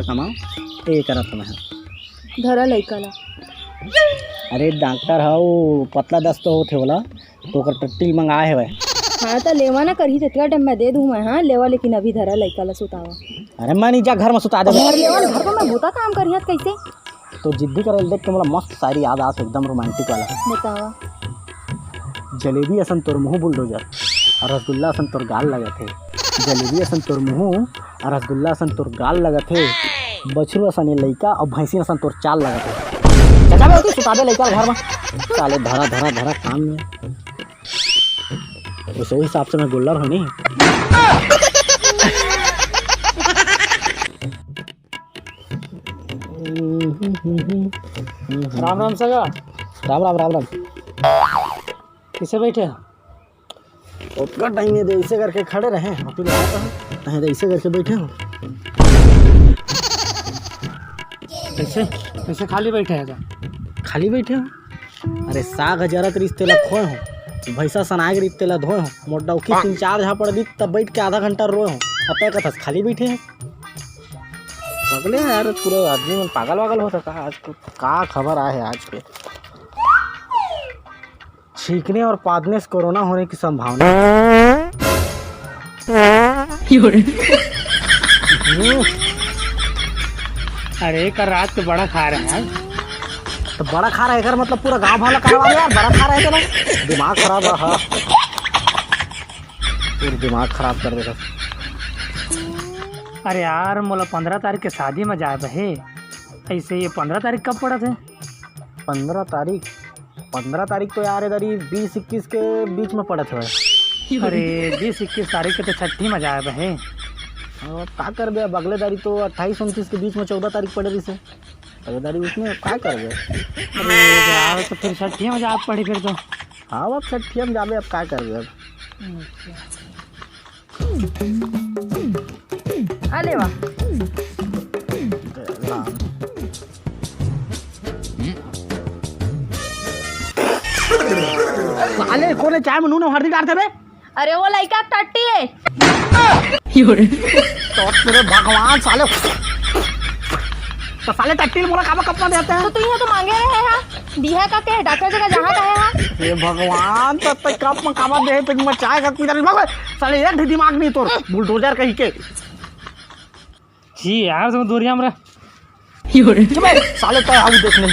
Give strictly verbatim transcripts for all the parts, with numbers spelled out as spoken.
कमाओ, ए करत मैं। धरा लइका ला। अरे डॉक्टर ह, वो पतला दस्त तो होथे ओला, तो ओकर टट्टी मंगाए हवय। हाँ, त लेवा ना करही, जतका टाइम मैं दे दूँ मैं, हाँ, लेवा, लेकिन अभी धरा लइका ला सुतावा। अरे मैं नहीं जा, घर में सुता दे। घर लेवा ना, घर में मैं बूता काम करिहत कैसे? तो जिद्दी करे देख के मोला मस्त शायरी याद आत हे, एकदम रोमांटिक वाला। बतावा। जलेबी असन तोर मुंह बुलडोजर, अउ रसगुल्ला असन तोर गाल लगत हे। जलेबी असन तोर मुंह, अउ रसगुल्ला असन तोर गाल लगत हे। बछरू असन ये लइका, अउ भैंसी असन तोर चाल लगत हे। चल जाबे ओती, सुताबे लइका ल घर में। साले धरा, धरा, धरा काम में। वैसे वो हिसाब से मैं गुल्लर हूँ नहीं। राम राम सगा। राम राम, राम राम। किसे बैठे हो? ओतका टाइम ये दे ऐसे करके खड़े रहे, अभी ले आता हूँ। नहीं तो ऐसे करके बैठे हो। कैसे, कैसे खाली बैठे हैं? खाली बैठे हो? अरे साग ह जरत रिस तेला खोए हो, भैंसा सनाए के रिस तेला धोए हो, मोर डौकी तीन चार झापड़ दी तब बैठ के आधा घंटा रोए हो, अब तय कथस खाली बैठे हैं। पगले हैं यार, पूरा आदमी मन पागल वागल हो सका आज। तो का खबर आए है आज के? छींकने और पादने से कोरोना होने की संभावना। अरे, कल रात के बड़ा खा रहे हैं। तो बड़ा खा रहा है, एकर मतलब पूरा गांव भाला करवा दे यार, बड़ा खा रहा है तेरा। दिमाग खराब रहा। पूरा दिमाग खराब कर देगा। अरे यार, मोला पंद्रह तारीख के शादी में जाए बहे। ऐसे ये पंद्रह तारीख कब पड़त है? पंद्रह तारीख, पंद्रह तारीख तो यार इधर ही बीस इक्कीस के बीच में पड़त है। अरे, बीस इक्कीस तारीख के तो छठी में जाए बहे। अब का करबे, अब अगले दारी तो अट्ठाईस उनतीस के बीच में चौदह तारीख पड़े रही से। अगले दारी उसमें अब का करबे? अरे यार, तो फिर छठिया में जाए पड़ी फिर तो। हाँ, अब छठिया में जाबे, अब का करबे अब? अच्छा। अले वाह। साले, कोने चाय में नून हल्दी डालते बे? अरे, वो लइका के टट्टी है। तो तेरे भगवान साले, तो साले टट्टी मोला काबर कप में देते हैं? तो तू यहाँ तो मांगे रहे हैं, दिहा का के डॉक्टर जगह जहाँ का है। हे भगवान, तो तक कप में काबर दे, तो मैं चाय का पी रही। भगवान, साले एक भी दिमाग नहीं तोर, बुलडोजर कहीं के। जी यार, तुम दूरिया में रह। चुप बे, साले तय आऊ देख ले।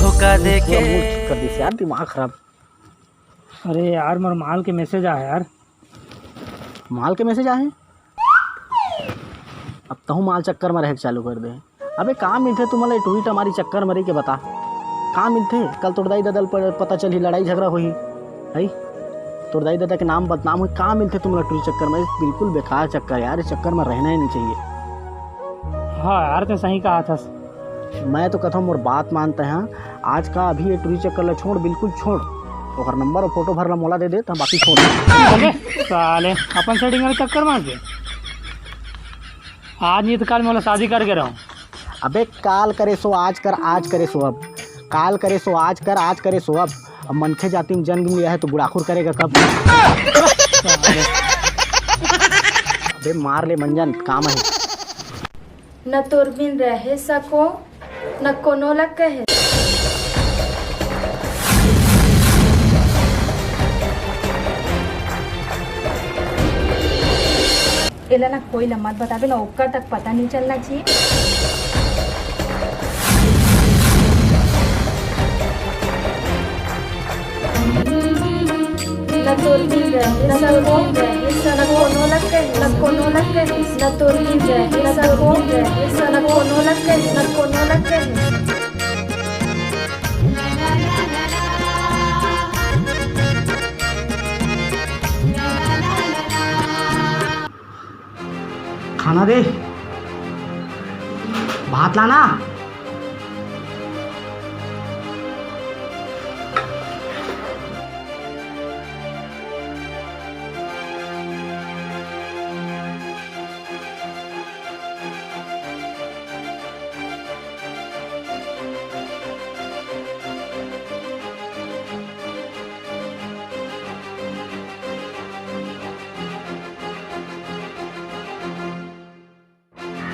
धोखा दे के। पूरा मूड ठीक कर दिस यार, दिमाग खराब। अरे यार, मोर माल के मैसेज आया यार। माल के मैसेज आए? अब तहूँ माल चक्कर में रहे के चालू कर दे। अबे का मिलथे तुमन ला ए टूरी टमारी चक्कर मरे के बता? का मिलथे? कल तोर दाई ददा ल प-, पता चलही, लड़ाई झगड़ा होही, है? तोर दाई ददा के नाम बदनाम होही, का मिलथे तुमन ला टूरी चक्कर में? बिल्कुल बेकार चक्कर यार, इस चक्कर में रहना ही नहीं चाहिए। हाँ यार, तैं सही कहा थस। मैं तो कहता हूँ मोर बात मानते हैं, आज का अभी ये टूरी चक्कर ला छोड़, बिल्कुल छोड़। ओकर नंबर और फोटो भर ला मोला दे दे, तो बाकी छोड़। अबे साले, अपन सेटिंग वाले चक्कर मार के। आज नहीं तो काल मैं ओला शादी करके रहूं। अबे काल करे सो आज कर, आज करे सो अब। काल करे सो आज कर, आज करे सो अब। अब मनखे जाति में जन्म लिया है तो गुड़ाखुर करेगा कब? अबे मार ले मंजन, काम है। न तोर बिन रहे सको, न कोनो ला कहे। एला ना कोई ला मत बताबे, ना ओकर तक पता नहीं चलना चाहिए। ना तोर बिन रहे, ना तोर बिन रहे, ना कोनो ला कहे, ना कोनो ला कहे, ना तोर बिन रहे, ना तोर बिन रहे, ना कोनो ला कहे, ना कोनो ला कहे। खाना दे, भात लाना।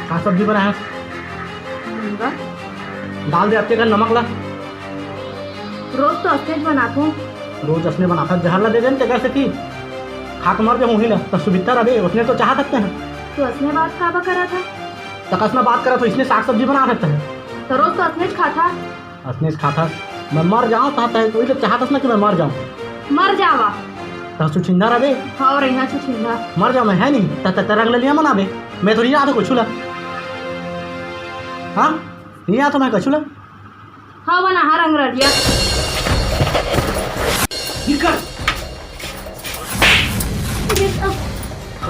का सब्जी बनाए हस? मुनगा। डाल दे अतके कन नमक ला। रोज तो असनेच बनाथों। रोज असने बनाथस, जहर ला दे देन तेकर सेती। खा के मर जाहूं उही ला, त सुबित्ता रबे, ओतने तो चाहत हस तैं। तो असने बात काबर करत हस? त कस ना बात करत हों, इसने साग सब्जी बनाथस तैं। त रोज तो असनेच खाथस। असनेच खाथस। मैं मर जांव, त तैं उही तो चाहत हस ना कि मैं मर जांव। मर जावा। त छुछिंदा रबे। हाँ, रहिना छुछिंदा। मर जांव मैं, है नहीं? त, त, त रंग ले लिया मनाबे। मैं तो नहीं जानथों कुछु ला। हाँ? नहीं जानथों मैं कुछु ला। हाँ, बना, हाँ, रंग रलिया। निकल।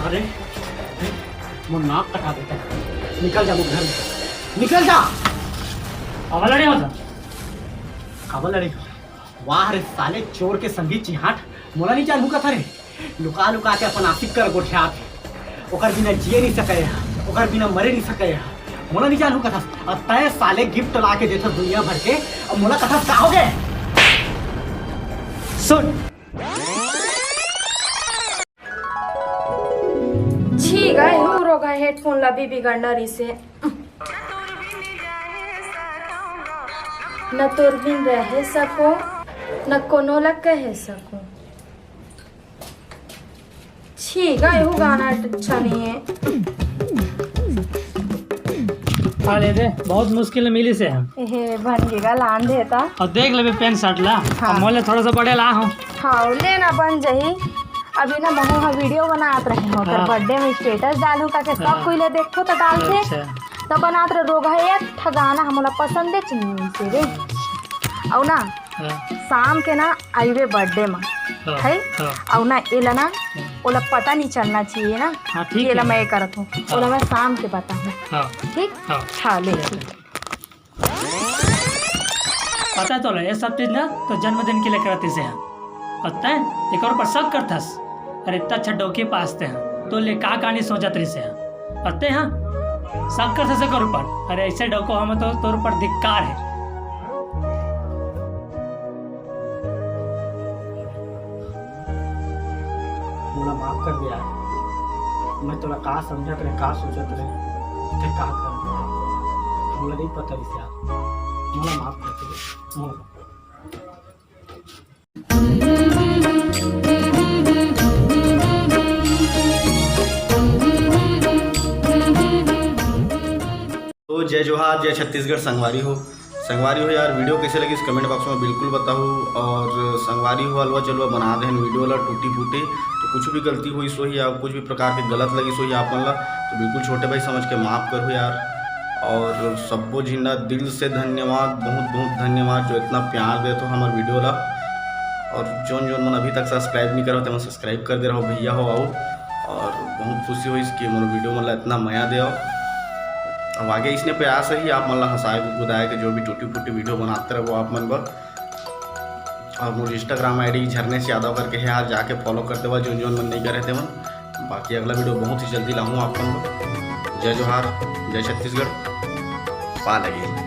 अरे, मोर नाक कटा देथे। निकल जा मोर घर में। निकल जा। अब लड़े हो सर। काबर लड़े? वाह रे साले, चोर के संगी चिहाट, मोला नहीं जानहूं कथा रे। लुका लुका के अपन आशिक कर गोठियात हे। ओकर बिना जिए नहीं सके ह, ओकर बिना मरे नहीं सके ह। मोला नहीं जानहूं कथस, अउ तैं साले गिफ्ट ला के देथस दुनिया भर के, अउ मोला कथस का होगे? सुन। छी गा, एहू रोगहा हेडफोन ला भी बिगड़ना रिसे। न तोर बिन रहे सको, न कोनो ला कहे सको। छी गा, एहू गाना अच्छा नहीं है। अरे दे, बहुत मुश्किल में मिलिस हे। हे, बन गे गा, लान देता। अउ देख लेबे पैंट शर्ट ला, हाँ। अउ मोले थोड़ा सा बड़े ला हो। हाँ, लेना बन जाही। अभी ना महू ह वीडियो बनात रहे, ओकर हाँ। बर्थडे में स्टेटस डालहूं, काके सब हाँ। कोई ले देखो तो डालथे। अच्छा। त बनात रहे रोगहा एक ठा गाना हमला पसंद हे चिन्नी से रे। अउ ना हाँ। शाम के ना आइबे बर्थडे में, हाँ, है? हाँ। अउ ना एला ना, हाँ। ओला पता नहीं चलना चाहिए ना हाँ, कि ठीक एला है। मैं करत हूँ। हाँ। ओला मैं शाम के बताहूँ। हाँ। ठीक? हाँ। हाँ, ले ठीक। ठीक। पता तो ले, ये सब चीज ना तो जन्मदिन के लिए करत रिसे ह। अउ तैं एकर ऊपर शक करथस। अरे, इतना अच्छा डौकी पास तैं ह, तो ले का कहानी सोचत रिसे ह। अउ तैं ह शक करथस एकर ऊपर। अरे, ऐसे डौको हम तो तोर ऊपर धिक्कार है। मोला माफ कर दे यार, मैं तोला का समझत रहे, का सोचत रहे, ते का करत रहे, मोला नहीं पता रिसे यार, मोला माफ कर दे, मोला। तो जय जोहार, जय छत्तीसगढ़ संगवारी हो। संगवारी हो यार, वीडियो कैसे लगिस comment box में बिल्कुल बताहू। और संगवारी हो, अलवा चलवा बना देहन वीडियो ला टूटी फूटी, तो कुछ भी गलती होइस होही या कुछ भी प्रकार के गलत लगिस होही आप मन ला, तो बिल्कुल छोटे भाई समझ के माफ करहू यार। और सब्बो झिन ला दिल से धन्यवाद, बहुत बहुत धन्यवाद जो इतना प्यार देत हो हमर वीडियो ला। और जोन जोन मन अभी तक subscribe नहीं करव, तेमन subscribe कर दे रहो भैया हो, आओ। और बहुत खुशी होइस कि मोर वीडियो मन ला इतना मया देव। अब आगे इसने प्रयास रही आप मन ला हंसाए गुदगुदाए के, जो भी टूटी फूटी वीडियो बनाते रहो आप मन बर। और मोर Instagram ID झरनेश यादव करके है, आज जाके follow कर देवा, जोन जोन मन नहीं करे तेमन। बाकी अगला वीडियो बहुत ही जल्दी लाहूँ आप मन बर। जय जोहार, जय छत्तीसगढ़, पा लगे।